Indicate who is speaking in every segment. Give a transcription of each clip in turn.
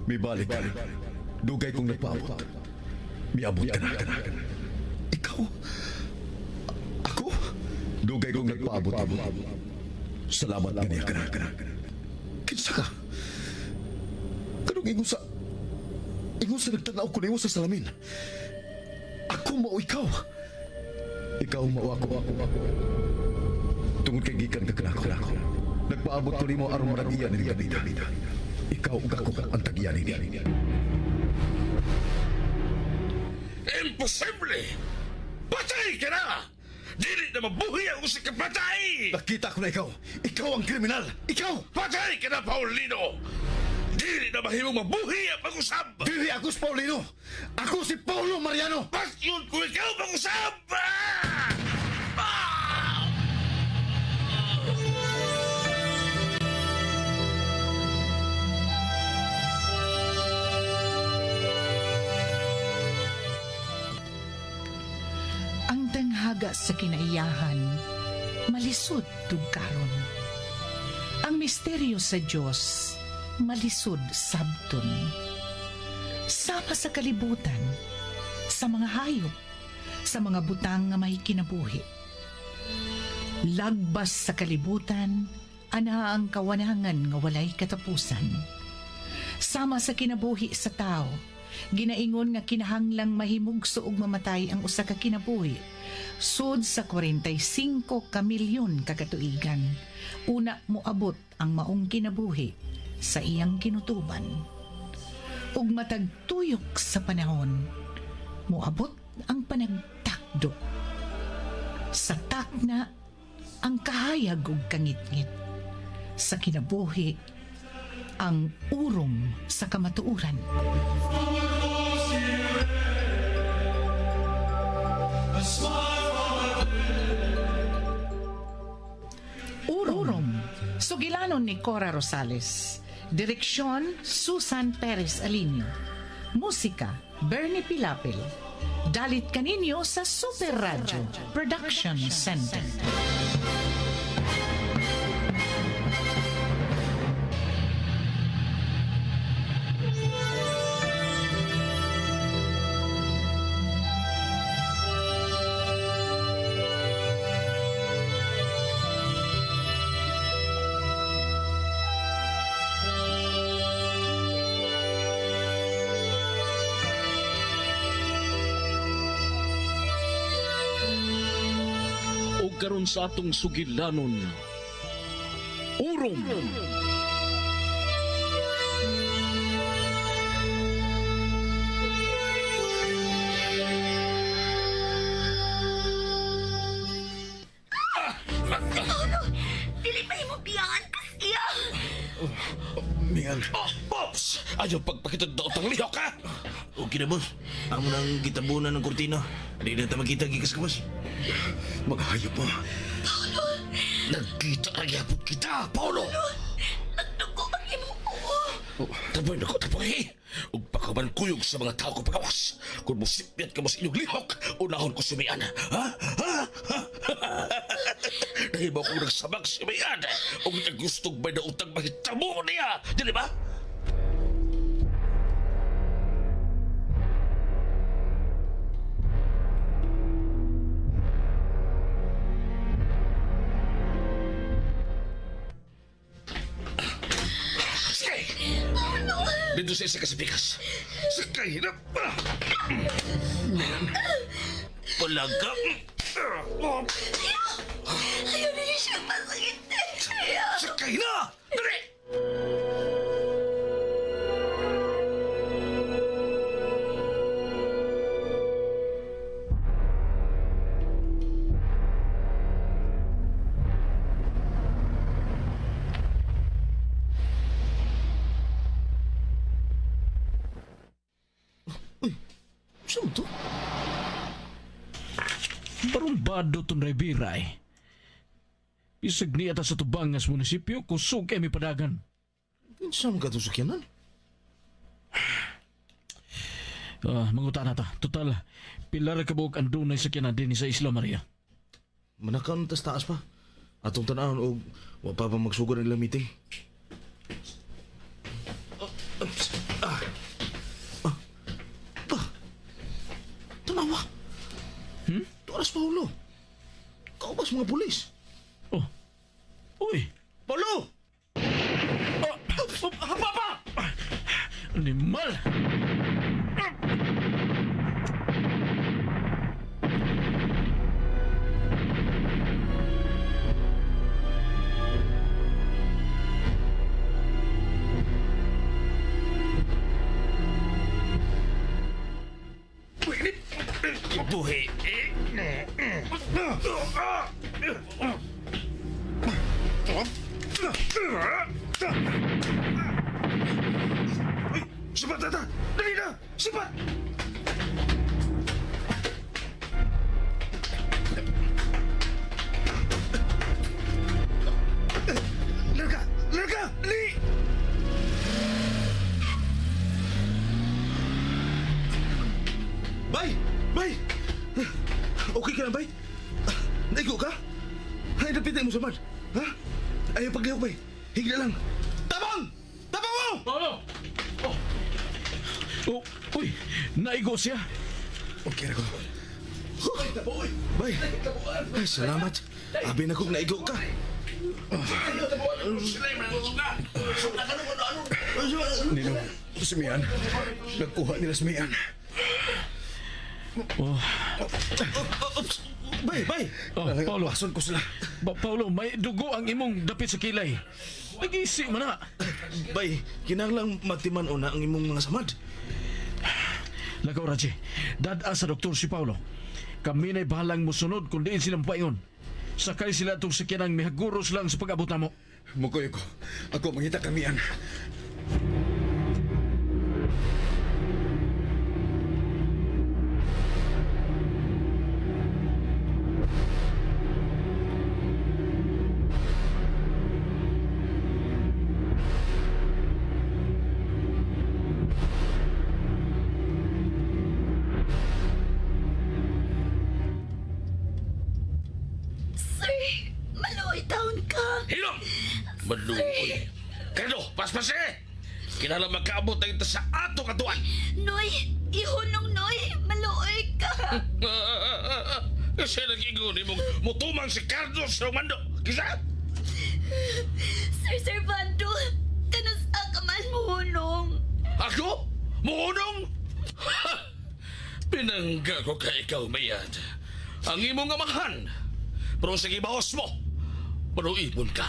Speaker 1: Mibalik. Dugay kong nagpaabot. Miabot ka na. Ikaw? Ako? Dugay kong nagpaabot nimo. Salamat kaniya ka na. Kinsa ka? Kanong ingon sa... Ingon sa nagtanaw ko nimo sa salamin. Ako mao ikaw. Ikaw mao ako. Tungod kay gikan ka kanako. Nagpaabot ko nimo aron manag-iya ni Gabita. Ikaw ug ako ang tag-iya nini.
Speaker 2: Imposible! Patay ka na! Dili na mabuhi ang usa ka patay!
Speaker 1: Nakita ko na ikaw. Ikaw ang kriminal. Ikaw!
Speaker 2: Patay ka na, Paulino! Dili na mahimong mabuhi ang pag-usab!
Speaker 1: Dili ako si Paulino. Ako si Paulo Mariano.
Speaker 2: Pasyon ko ikaw pag-usab! Ah! Ah!
Speaker 3: Ang tanghaga sa kinaiyahan, malisod tugkaron. Ang misteryo sa Dios, malisod sabton. Sama sa kalibutan, sa mga hayop, sa mga butang nga may kinabuhi. Lagbas sa kalibutan, ana ang kawanangan nga walay katapusan. Sama sa kinabuhi sa tao, ginaingon nga kinahanglang mahimugso og mamatay ang usa ka kinabuhi. Sud sa 45 ka milyon ka katuigan, una moabot ang maong kinabuhi sa iyang kinutuban. Ug matag tuyok sa panahon, moabot ang panagtakdo. Sa takna, ang kahayag ug kangitngit. Sa kinabuhi, ang urom sa kamatuoran. Urom. Sugilanon ni Cora Rosales. Direksyon, Susan Perez Alinio. Musika, Bernie Pilapil. Dalit kaninyo sa Super Radio Production Center.
Speaker 2: O karon sa atong sugilanon, Urom!
Speaker 4: Paolo, dili pa imo biyaan siya.
Speaker 1: Mian.
Speaker 2: Oh, Pops! Ayaw pagpakita daot ang lihok, ha?
Speaker 5: Okay na, boss. Amo nang gitabunan ng kurtina. Di na ta makita gikas ka, boss.
Speaker 1: Mga hayop mo.
Speaker 2: Nagkita na gyapon kita, Paolo!
Speaker 4: Nagdugo ang imong uo.
Speaker 2: Taboy na ko, taboy! Ug pakaman kuyog sa mga tao ko pagawas. Kung musipyat ka mo sa inyong lihok, unahon ko si Mayan. Ha? Ha? Ha? Dahil mo akong nagsamag si Mayan. Ug nagustog may nautang mahitamo niya. Dili ba? Sige! Dito sa isa ka sa pikas. Sakay na!
Speaker 5: Palaga.
Speaker 4: Ayaw na niya siya masakit. Ayaw.
Speaker 2: Sakay na! Dali!
Speaker 5: Saan to?
Speaker 6: Barumbado tong Rivera eh. Bisag niya ta sa Tubangas munisipyo, kusog kay mi padagan.
Speaker 5: Saan ka to sakyanan?
Speaker 6: Ah, manguta na ta. Total, pila ra kabuok ang dunay sakyanan dinhi sa Isla Maria.
Speaker 5: Manakan tas taas pa. Atong tanahon og wa pa pa magsugod ang ilang meeting. Oh, oops. Ah. mga pulis.
Speaker 6: Oh. Uy!
Speaker 5: Paulo!
Speaker 6: Oh,
Speaker 5: Oh, papa!
Speaker 6: Animal!
Speaker 2: Buhi.
Speaker 5: Ay, sipat tata! Dali na! Sipat! Larga! Larga! Dali! Bay! Bay! Okay ka na, Bay? Naigo ka? Ay, dapitin mo sa man. Ha? Ayaw paglihok, Bay. Higla lang. Tabang! Tabang mo!
Speaker 6: Paolo! Oh. Oh, uy, naigo siya.
Speaker 1: Okay ra ko.
Speaker 5: Bay! Ay, salamat. Abi na kong naigo ka.
Speaker 1: Ninong, si Mian. Nagkuha nila si Mian.
Speaker 6: Oh,
Speaker 5: Oops! Bay! Bay!
Speaker 6: oh Paolo.
Speaker 1: Pason ko sila.
Speaker 6: Paolo, may dugo ang imong dapit sa kilay. Nag-isi man na.
Speaker 5: Bay, kinahanglang matiman una ang imong mga samad.
Speaker 6: Lagaw, Raji. Dada sa doktor si Paolo. Kami na'y bahalang musunod kung diin sila mapaingon. Sakay sila itong sakyanang mihaguros lang sa pag-abot namo.
Speaker 1: Mukoy ko. Ako mangita kang Mian.
Speaker 4: Sir, maluoy taon ka.
Speaker 2: Hilom! Maluoy. Kano, paspas eh! Kinahanglan magkaabot na ito sa ato katuan.
Speaker 4: Noy, ihunong Noy, maluoy ka.
Speaker 2: Kasi nag-ingon imong mutumang si Carlos Romando. Kisa?
Speaker 4: Sir Servando, kanus ka man muhunong.
Speaker 2: Ako? Muunong? Ha! Pinangga ko kay ikaw, Mayad. Ang imong amahan. Pero sige, baos mo. Manuibon ka.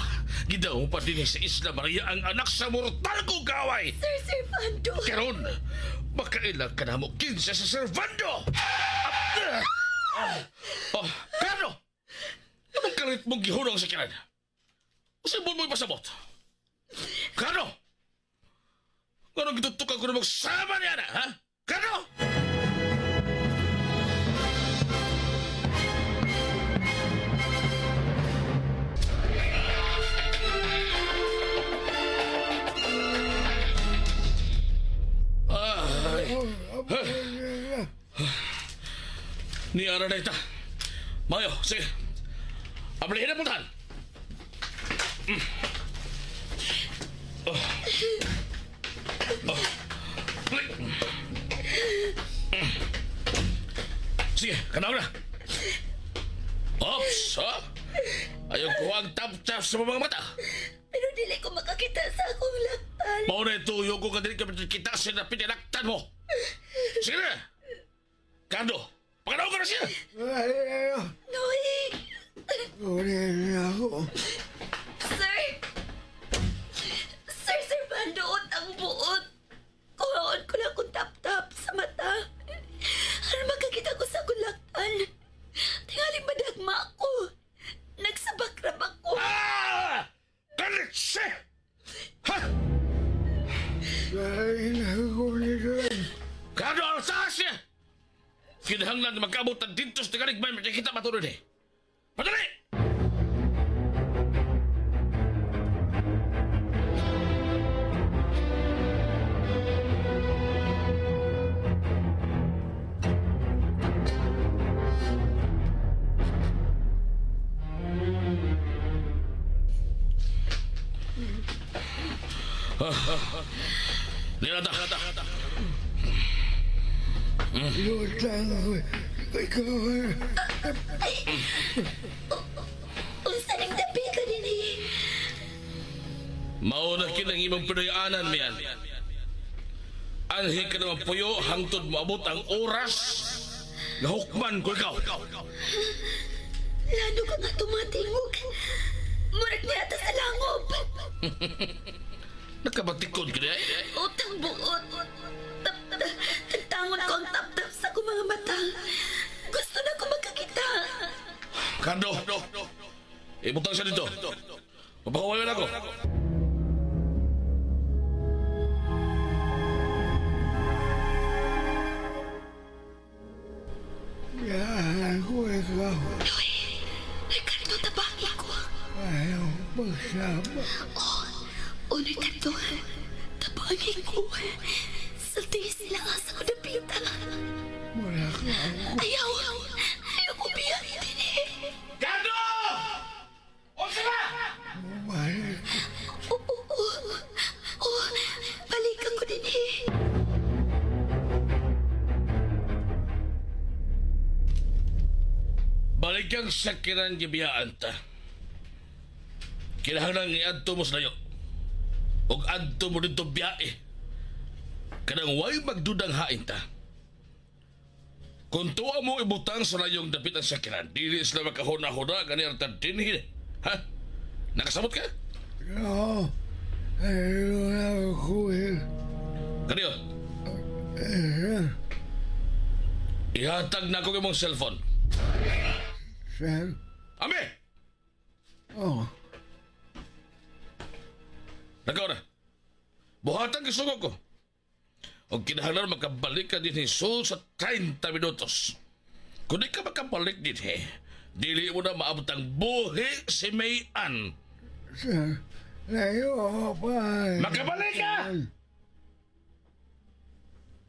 Speaker 2: Gidaw pa din sa Isla Maria ang anak sa mortal kong kaway.
Speaker 4: Sir Servando.
Speaker 2: Karon, makaila ka na mo kinsa sa Servando! Oh, Carlo! Anong karit mong gihunong sa kiran? Usibon mo ipasabot? Carlo! Anong gitutukan ko na magsama niya na, ha? Carlo! Ni ara na ita. Mayo, sige. Ablihin na puntahan. Oh. Oh. Balik. Sige, kanaw na. Ops, ha? Ayaw ko ang tap-tap sa mga mata.
Speaker 4: Pero dili ko makakita sa akong laktan.
Speaker 2: Mao na ito, yung ko kadiri ka kita sa na pinalaktan mo. Sige na. Kando, pakanaw ka na siya.
Speaker 4: Noy! Sir! Sir Servando, ang buot. Kuhaon ko lang kung tap-tap sa mata. Ano makakita ko sa akong laktan? Tingali madagma ako. Nagsabakrab ako.
Speaker 2: Ah! Kalitse! Ha? Kano ang taas niya? Kinahanglan na magkaabot ang dito sa Tagalig may makikita matulad eh. Padali! Nilata. Mauna kinang imong pinayanan, miyan. Anhi ka naman puyo hangtod moabot ang oras nga hukman ko ikaw.
Speaker 4: Lano ka nga tumatingog. Murag niya ata sa langob.
Speaker 2: Nakabatikod ka niya.
Speaker 4: Utang buot. Tap, tagtangon ko ang tap-tap sa akong mga mata. Gusto na ko magkakita.
Speaker 2: Cardo, ibutang siya dito. Mapakawalan ako.
Speaker 4: Uy, Ricardo, tabangi ko.
Speaker 7: Ayaw magsama.
Speaker 4: Oh, oh, Ricardo. Tabangi ko. Sulti sila sa ko dapita.
Speaker 7: Wala ka ako.
Speaker 4: Ayaw. Ayaw ko biyak din eh.
Speaker 2: Cardo! Unsa ba?
Speaker 7: Bumalik.
Speaker 4: Oo, oo. Oo, balikan ko din eh.
Speaker 2: Balikang sakiran gibiyaan ta. Kinahanglan iadto mo sa layo. Og adto mo dito biyae. Kanang way magdudang hain ta. Kung tuwa mo ibutang sa layong dapit ang sakiran, dili sila makahuna-huna gani ang dinhi. Ha? Nakasabot ka?
Speaker 7: No. Ayaw na ako eh.
Speaker 2: Kaniyo, ihatag na ko imong cellphone.
Speaker 7: Sir?
Speaker 2: Ami!
Speaker 7: Oh.
Speaker 2: Nagaw na. Buhatan gisugo ko. O kinahanglan makabalik ka din sul sa 30 minutos. Kung di ka makabalik din dili mo na maabot ang buhi si Mayan.
Speaker 7: Sir, layo ako pa.
Speaker 2: Makabalik ka!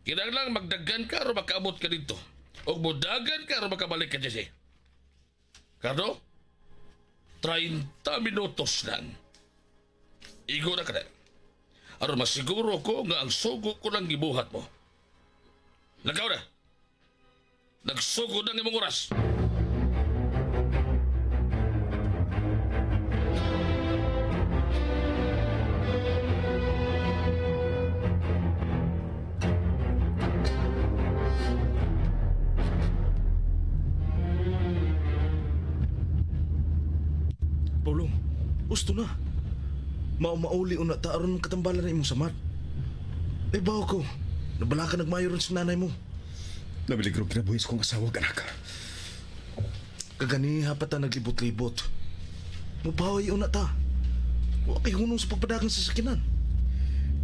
Speaker 2: Kinahanglan magdagan ka o makaabot ka dito. O mudagan ka o makabalik ka dyan. Cardo, 30 minutos lang. Igo na ka na. Aron masiguro ko nga ang sugo ko lang gibuhat mo. Lagaw na. Nagsugo na ang imong oras.
Speaker 5: Paulo, gusto na. Maumauli una ta aron katambalan na imong samad. Ay bawo ko. Nabala ka nagmayo ron sa nanay mo.
Speaker 1: Nabiligrong kinabuhis kong asawa, anak.
Speaker 5: Kaganiha pa ta naglibot-libot. Mubaway una ta. Wa kay hunong sa pagpadagan sa sakinan.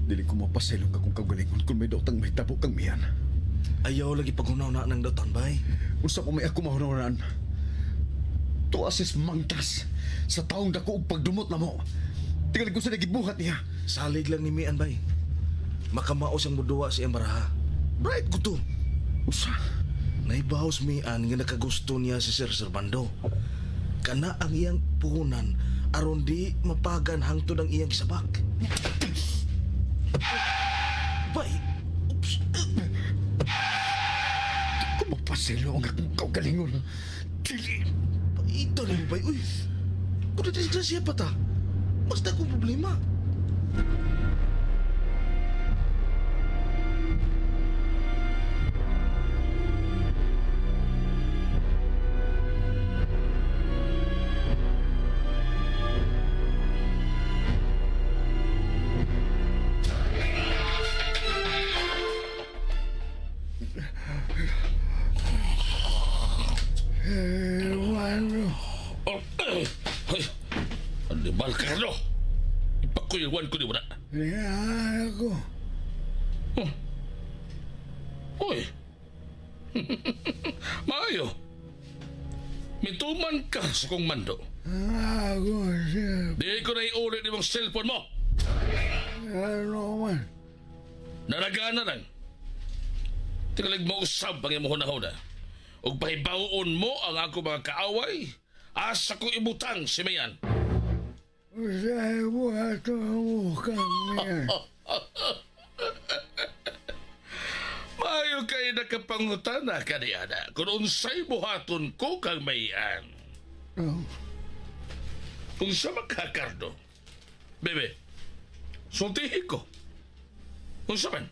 Speaker 1: Dili ko mapasilong akong kaugalingon kung may daotang may tabo kang miyan.
Speaker 5: Ayaw lagi paghunaw na ng dautan, bay.
Speaker 1: Unsa ko may ako mahunahunan. Tuasis mangtas sa taong dako og pagdumot na mo. Tingali ko sa nagibuhat niya.
Speaker 5: Salig lang ni Mian, bay. Makamao siyang muduwa si Embaraha. Bright ko to.
Speaker 1: Usa?
Speaker 5: Naibaw si Mian nga nakagusto niya si Sir Servando. Kana ang iyang puhunan aron di mapagan hangtod ang iyang gisabak. Bay, oops.
Speaker 1: Di ko mapasilo ang akong kaugalingon. Dili.
Speaker 5: Ito na bay. Uy, kung na-disgrasya pa ta, mas na akong problema.
Speaker 2: Oh, ay, animal, Carlo. Ipakuyuan ko ni mo na.
Speaker 7: Ako.
Speaker 2: Uy. Maayo. Mituman ka sa kong mando.
Speaker 7: Ako, sir.
Speaker 2: Di ko na iulit imong cellphone mo.
Speaker 7: Ano man?
Speaker 2: Naragana lang. Tingalig mo usab ang imong hunahuna. Ug pahibawon mo ang ako mga kaaway. Asa ko ibutang si Mayan.
Speaker 7: Usay buhaton mo kami.
Speaker 2: Maayo kay nakapangutana kaniana kung unsay buhaton ko kang Mayan.
Speaker 7: Oh.
Speaker 2: Kung sa makakardo. Bebe, Sultihi ko. Unsa man?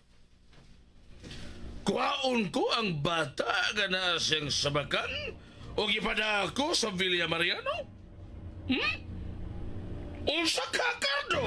Speaker 2: Kuhaon ko ang bata nga naa siyang sabakan o gipada ko sa Villa Mariano? Hmm? Unsa ka, Cardo?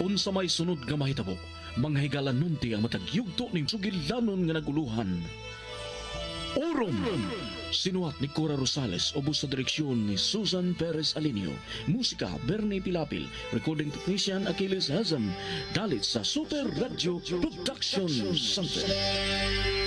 Speaker 6: Unsa may sunod nga mahitabo, mga higala nunti ang matag yugto ning sugilanon nga naguluhan. Orom! Sinuhat ni Cora Rosales, ubos sa direksyon ni Susan Perez Alinio. Musika, Bernie Pilapil. Recording technician, Achilles Hazam. Dalit sa Super Radio Production Center.